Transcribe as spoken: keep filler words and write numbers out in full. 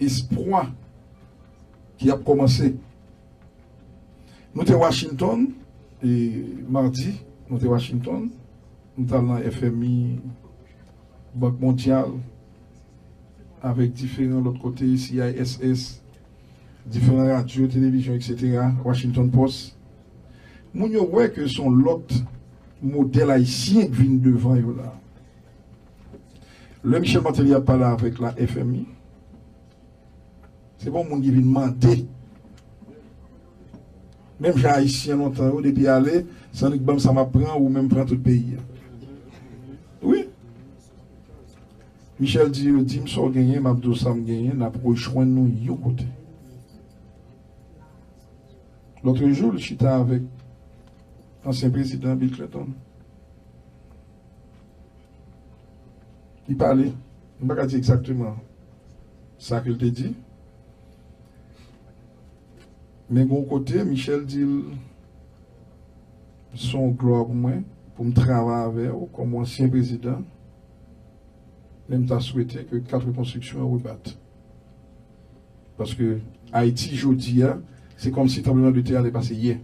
espwa ki ap kòmanse. Nou te Washington, e, madi, nou te Washington, nou t al nan F M I, Bank Mondyal, avèk diferan lòt kote, C I S S, diferan radyo, televizyon, et cetera, Washington Post. Moun yo wè ke se yon lòt modèl ayisyen k vin devan yo la. Lè Michel Martelly ap pale avèk la F M I, se pa yon moun ki vin mande. Menm jan Ayisyen lontan yo, depi ale, se annik ban m sa m ap pran, ou menm pran tout peyi a. Wi. Michel di yo, di m sa w genyen, m ap di w sa m genyen, n ap rejwenn nou yon kote. Lòt jou, li chita avèk ansyen prezidan Bill Clinton. Li pale, m pa ka di egzakteman sa ke l te di, men gon kote, Michel di l, se yon glwa pou mwen, pou m travay avè w kòm yon ansyen prezidan, men m ta swete ke kat rekonstriksyon an rebat. Paske Ayiti jodi a, se kòmsi tranblemanntè a te pase yè.